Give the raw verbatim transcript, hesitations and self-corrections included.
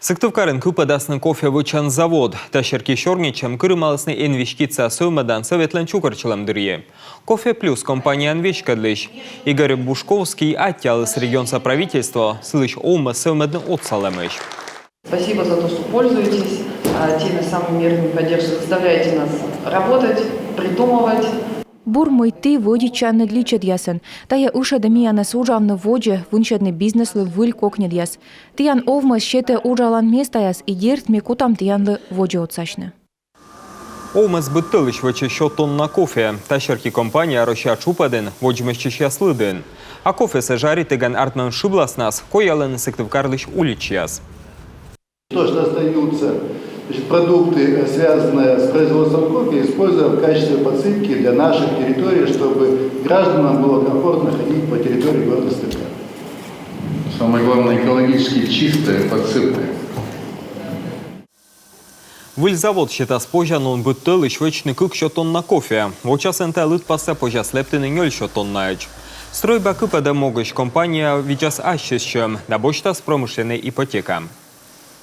Сыктывкарын кыпӧдасны кофе вӧчан завод. Та серти сёрнитчӧм кырымалісны «Энвисьтиция» сӧвмӧдан сӧветлӧн чукӧртчылӧм дырйи. «Кофе Плюс» компанияӧн веськӧдлысь. Игорь Бушковский аттьӧаліс регионса правительствоӧ сылысь овмӧс сӧвмӧдны отсалӧмысь. Спасибо за то, что пользуетесь а, теми самыми мерами поддержки, заставляете нас работать, придумывать. Бур, мый ті вӧдитчанныд личӧдъясӧн. Тайӧ ышӧдӧ миянӧс уджавны водзӧ, вынсьӧдны бизнеслы выль кокньӧдъяс. Тіян овмӧс сетӧ уджалан местаяс, и дерт, ми кутам тіянлы водзӧ отсасьны. Овмӧс быд тӧлысь вӧчӧ сё тонна кофе. Та серти компания Россия чупӧдын водзмӧстчысьяс лыдын. А кофесӧ жаритігӧн артмӧм шыбласнас койалӧны Сыктывкарлысь уличьяс. То, что остаются значит, продукты, э, связанные с производством кофе, используем в качестве подсыпки для наших территорий, чтобы гражданам было комфортно ходить по территории города Сыктывкара. Самое главное, экологически чистая подсыпка. Выль завод сетас позянлун быд тӧлысь вӧчны кык сё тонна кофе. Вочасӧн та лыдпассӧ позяс лэптыны нёль сё тоннаӧдз. Стрӧйба кыпӧдӧм могысь компания видзас ассьыс сьӧм да босьтас промышленнӧй ипотека.